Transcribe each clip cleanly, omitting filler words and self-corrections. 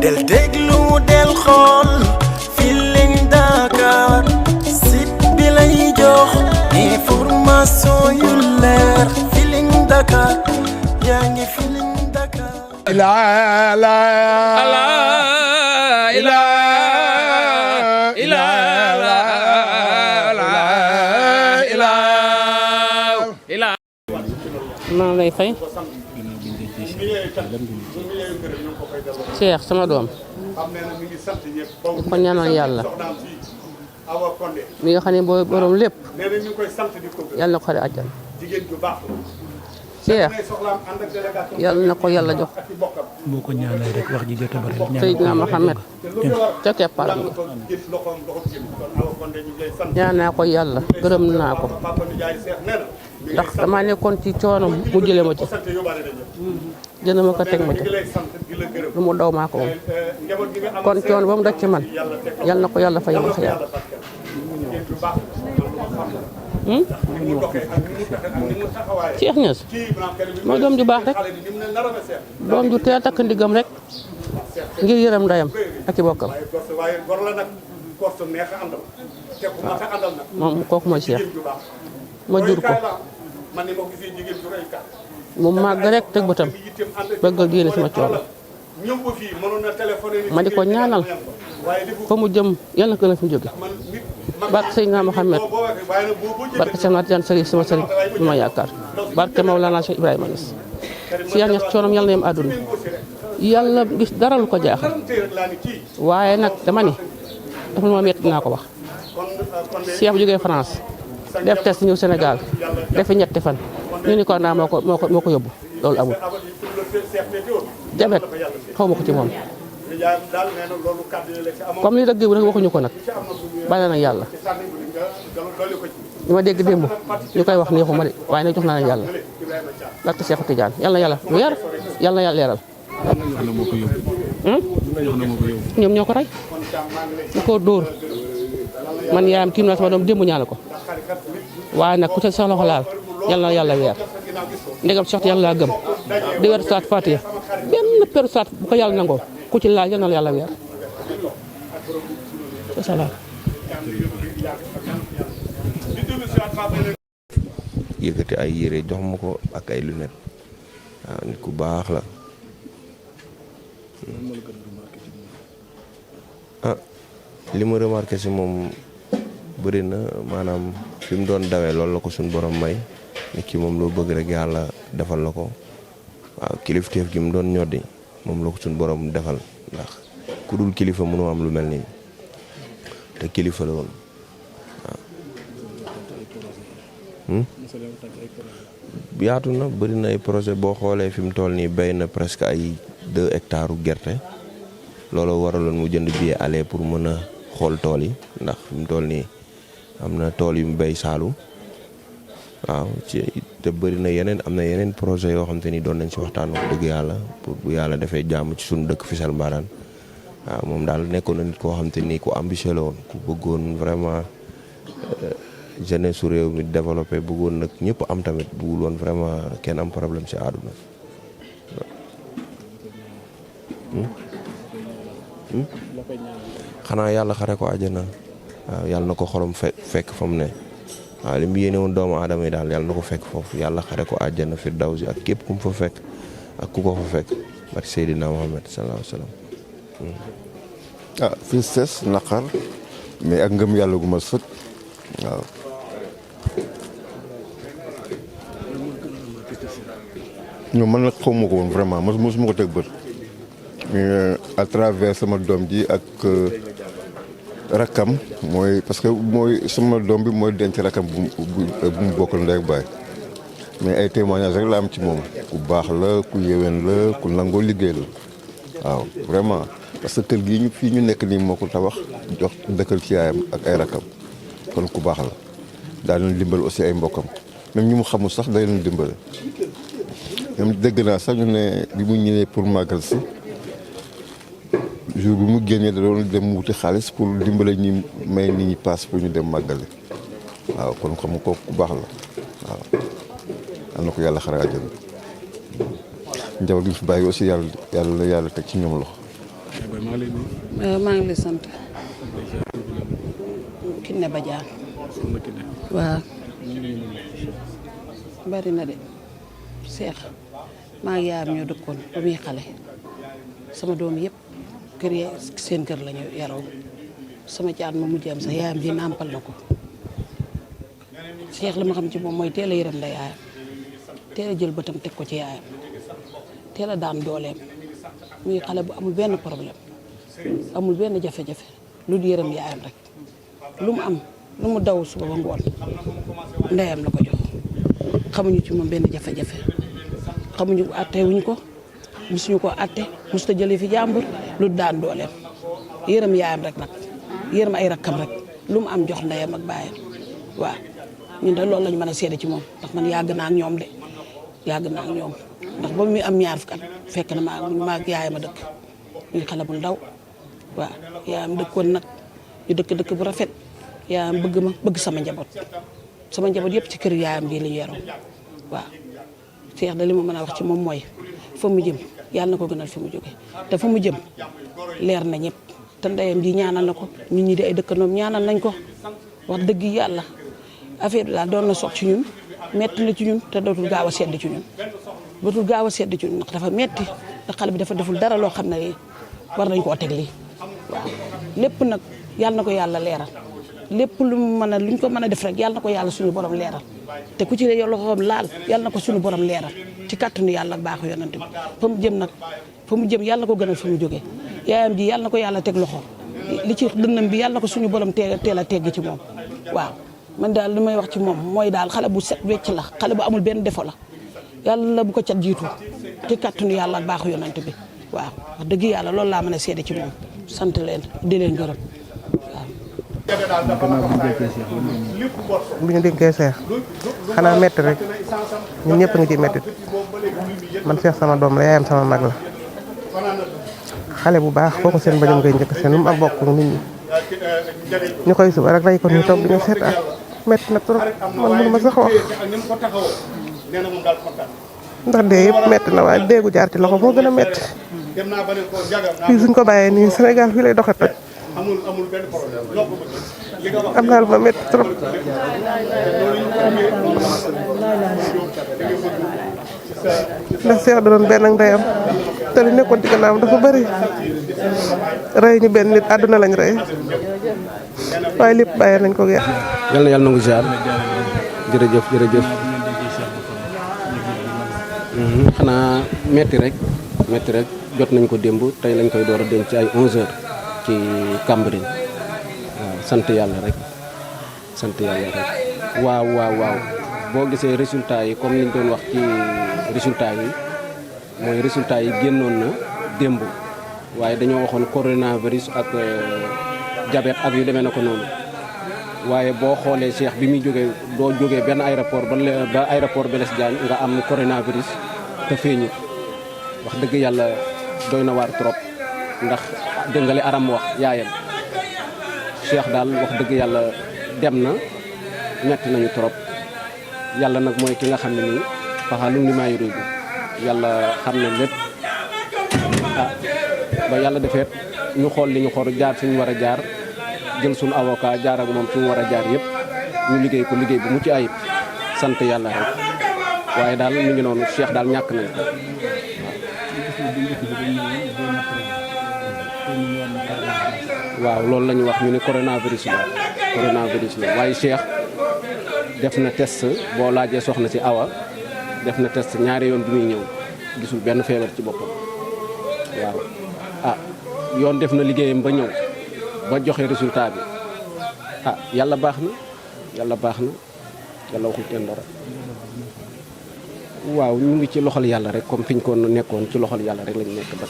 del déglu del xool Feeling Dakar site bi lay jox information yu leer Feeling Dakar yaa ngi Feeling Dakar la la maa ngi lay fay Cheikh sama doom di ko ñaanal yàlla mi nga xam ne booy borom lépp yàlla na ko xare àjjana Cheikh yàlla na ko yàlla jox boo ko ñaanal rek wax ji jot a bari Seydina Mohamed ca kepparam ñaan naa ko yàlla gërëm naa ko ndax dama nekkoon ci coono mu jële ma ci jënd ma ko teg ma ci lu mu daw maa ko moom kon coono ba mu daj ci man yal na ko yàlla fa yama xiyaar Cheikh Niass mooy doom ju baax rek doom ju teel takk ndigam rek ngir yërëm ndeyam ak ci bokkam moom kooku mooy Cheikh ma jur ko mu màgg rek teg bëtam bëggal génne sama coono ma di ko ñaanal fa mu jëm yal na ko la fi jóge barke Seydina Mohamed barke Cheikh Natiane Sëriñ sama sëriñ bi ma yaakaar barke Maulana Cheikh Ibrahima Niass Cheikh Niass coonom yal na yem àdduna yàlla gis dara lu ko jaaxal waaye nag dama ni dafa ma metti naa ko wax Cheikh bu jógee France def test ñëw Sénégal defi ñetti fan ñu ni ko naa moo ko yóbbu loolu amul jabet xaw ma ko ci moom comme li dëgg bi rek waxuñu ko nag bale na yàlla li ma dégg démb ñu koy wax neexuma de waaye nag jox naa leen yàlla barke Cheikh Tidiane yàlla na yàlla lu yar yàlla na yàlla leeral ñoom ñoo ko rey ñu ko dóor man yaayam tiim naa sama doom démb ñaanal ko waaye nag ku ca sa loxo laal yàlla na yàlla weer ndegam soxti yàlla laa gëm di weer saat Fatiha benn peru saat bu ko yàlla nangoo ku ci laal yàlla na yàlla weer wasalaam yëkkati ay yére jox ma ko ak ay lunettes waaw nit ku baax la li ma remarqué si moom bëri na maanaam fi mu doon dawee loolu la ko suñu borom may nit ki moom loo bëgg rek yàlla defal la ko waaw kilifteef gi mu doon ñoddi moom la ko suñu borom defal ndax ku dul kilifa mënoo am lu mel nii te kilifa la woon waaw. yaatu na bëri na ay projet boo xoolee fi mu toll nii béy na presque ay 2 hectares gerte loolu waraloon mu jënd billet aller pour mën a xool tool yi ndax fi mu toll nii am na tool yu mu béy Saalum waaw ci te bëri na yeneen am na yeneen projet yoo xam te ni doon nañ si waxtaan wax dëgg yàlla pour bu yàlla defee jàmm ci suñu dëkk Fissel Mbarane waaw moom daal nekkoon na nit koo xam te ni ku ambitieux la woon ku bëggoon vraiment jeunesse su réew mi développé bëggoon nag ñëpp am tamit bëggul woon vraiment kenn am problème si àdduna xanaa yàlla xare ko àjjana waaw yàlla na ko xorom fekk fa mu ne waaw li mu yéene woon doomu aadama yi daal yàlla na ko fekk foofu yàlla xare ko àjjana firdawsi ak képp ku mu fa fekk ak ku ko fa fekk barke Seydina Mohamed sallallahu alayhi wa sallam fii ses naqar mais ak ngëm yàlla gu ma sët waaw ñoom man nag xawma ko woon vraiment mosuma ko teg bët mais à travers sama doom ji ak rakkam mooy parce que mooy sama doom bi mooy denc rakkam bu mu bokkal ndey ak baay mais ay témoignages rek la am ci moom ku baax la ku yéwén la ku nangoo liggéey la waaw vraiment parce que kër gii ñu fii ñu nekk nii moo ko tabax jox dëkkal ci yaayam ak ay rakkam kon ku baax la daa leen dimbal aussi ay mbokkam même ñu mu xamul sax day leen dimbal ñoom dégg naa sax ñu ne bi mu ñëwee pour màggal si jour bi mu génnee da doon dem wuti xaalis pour dimbale ñi may nit ñi paas pour ñu dem màggali waaw kon xam ko ku baax la waaw am na ko yàlla xare àjjana njaboot gi fi bàyyi aussi yàlla teg ci ñoom loxo maa ngi lay sant. Kiné Badiane. waaw. bari na de Cheikh maa ngi yaayam ñoo dëkkoon ba muy xale sama doom yëpp kër ya seen kër la ñu yaroo sama caat ma mujj am sax yaayam ji nàmpal na ko Cheikh li ma xam ci moom mooy teel a yërëm la yaayam teel a jël bëtam teg ko ci yaayam teel a daan dooleem muy xale bu amul benn problème amul benn jafe-jafe lu di yërëm yaayam rek lu mu am lu mu daw suba ba ngoon ndeyam la ko jox xamuñu ci moom benn jafe-jafe xamuñu atte wuñ ko musuñu ko atte musuta jëlee fi jàmbur lu daan dooleem yërëm yaayam rek nag yërëm ay rakkam rek lu mu am jox ndeyam ak baayam waaw ñun de loolu lañu mën a seede ci moom ndax man yàgg naa ak ñoom de yàgg naa ak ñoom ndax ba muy am ñaar fukki at fekk na maa yaayam a dëkk ñu xale bu ndaw waaw yaayam dëkkoon nag ñu dëkk bu rafet yaayam bëgg ma bëgg sama njaboot yëpp ci kër yaayam gi li ñu yaroo waaw Cheikh da li ma mën a wax ci moom mooy fa mu jëm yàlla na ko gënal fi mu jóge te fa mu jëm leer na ñëpp te ndeyam ji ñaanal na ko ñun ñi di ay dëkkandoom ñaanal nañ ko wax dëgg yàlla affaire bi daal doon na soog ci ñun metti na ci ñun te dootul gaaw a sedd ci ñun ndax dafa metti ndax xale bi dafa deful dara loo xam ne war nañ koo teg lii waaw lépp nag yàlla na ko yàlla leeral lépp lu mu mën a luñ ko mën a def rek yàlla na ko yàlla suñu borom leeral te ku ci loxoom laal yàlla na ko suñu borom leeral ci kàttanu yàlla ak baaxu yonent bi fa mu jëm nag fa mu jëm yàlla na ko gënal fi mu jógee yaayam ji yàlla na ko yàlla teg loxo li ci dënnam bi yàlla na ko suñu borom teel a tegg ci moom waaw man daal li may wax ci moom mooy daal xale bu set wecc la xale bu amul benn defo la yàlla bu ko cat jiitu ci kàttanu yàlla ak baaxu yonent bi waaw wax dëgg yàlla loolu laa mën a seede ci moom sant leen di leen gërëm bi ñu dénkee Cheikh xanaa métti rek ñun ñëpp a ngi ci métti man Cheikh sama doom la yaayam sama mag la xale bu baax kooku seen bañam ngay njëkk seen lu mu am bokk nit ñi ñu koy suba rek rey ko ñu toog di ñu seetaan métti na trop man mënu ma sax wax ndax dee yëpp métti na waaye déegu jaar ci loxo moo gën a métti fii suñ ko bàyyee nii Sénégal fii lay doxe toj am naa lu ma métti trop ndax Cheikh da doon benn ak ndeyam te li nekkoon ci gannaawam dafa bëri rey ñu benn nit àdduna lañ rey waaye lépp bàyyee nañ ko geex yàlla na yàlla nangu ziar jërëjëf xanaa metti rek jot nañ ko démb tey lañ koy door a denc ci ay 11h ci Cambérène waaw sant yàlla rek waaw boo gisee résultat yi comme niñ doon wax ci résultat yi mooy résultat yi génnoon na démb waaye dañoo waxoon coronavirus ak diabète ak yu demee na ko noonu waaye boo xoolee Cheikh bi muy jógee doo jógee benn aéroport ba aéroport Blaise Diagne nga am coronavirus te feeñu wax dëgg yàlla doy na waar trop ndax dëngale aram wax yaayam Cheikh daal wax dëgg yàlla dem na metti nañu trop yàlla nag mooy ki nga xam ne nii faxaalum li maa yuridu yàlla xam ne lépp ba yàlla defeet ñu xool li ñu xool jaar fi ñu war a jaar jël suñu avocat jaar ak moom fi mu war a jaar yëpp ñu liggéey ko liggéey bu mucc ayib sant yàlla rek waaye daal mi ngi noonu Cheikh daal ñàkk nañ ko waaw loolu la ñu wax ñu ne coronavirus la waaye Cheikh def na test boo laajee soxna si Awa def na test ñaari yoon bi muy ñëw gisul benn feebar ci boppam waaw yoon def na liggéeyam ba ñëw ba joxe résultat bi yàlla baax na yàlla waxul kenn dara waaw ñu ngi ci loxol yàlla rek comme fiñ ko nekkoon ci loxol yàlla rek lañ nekk ba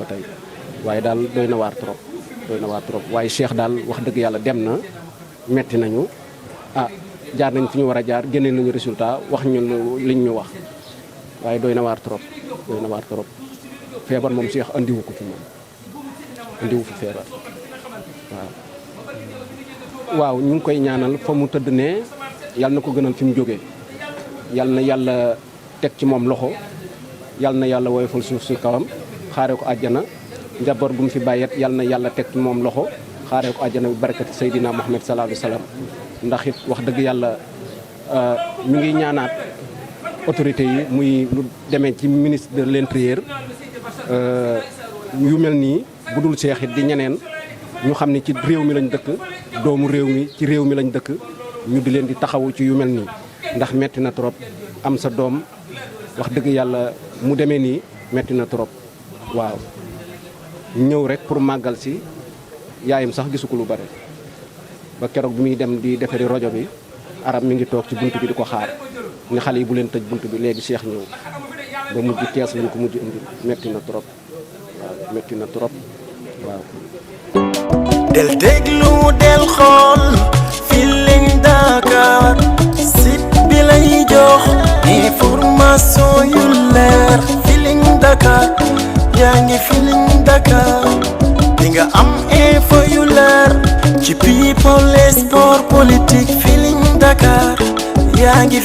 tey waaye daal doy na waar trop waaye Cheikh daal wax dëgg yàlla dem na metti nañu jaar nañ fi ñu war a jaar génne nañu résultat wax ñu liñ ñu wax waaye doy na waar trop feebar moom Cheikh andiwu ko fi moom andiwu fi feebar waaw ñu ngi koy ñaanal fa mu tëdd ne yàlla na ko gënal fi mu jógee yàlla na yàlla teg ci moom loxo yàlla na yàlla woyofal suuf si kawam xaaree ko àjjana njaboot gu mu fi bàyyet yal na yàlla teg ci moom loxo xaaree ko àjjana bi barakati Seydina Muhammad sallallahu alayhi wa sallam ndax it wax dëgg yàlla ñu ngi ñaanaat autorités yi muy lu demee ci ministre de l'intérieur yu mel nii bu dul Cheikh it di ñeneen ñu xam ne ci réew mi lañ dëkk doomu réew mi ci réew mi lañ dëkk ñu di leen di taxawu ci yu mel nii ndax metti na trop am sa doom wax dëgg yàlla mu demee nii metti na trop waaw ñëw rek pour màggal si yaayam sax gisu ko lu bare ba keroog bi muy dem di defari rajo bi arab mi ngi toog ci bunt bi di ko xaar ne xale yi bu leen tëj bunt bi léegi Cheikh ñëw ba mujj kees lañ ko mujj indi metti na trop waaw metti na trop waaw. del déglu del xool Feeling Dakar site bi lay jox information yu leer Feeling Dakar yaa ngi Feeling Dakar di nga am info yu leer ci people et sport politique Feeling Dakar yaa ngi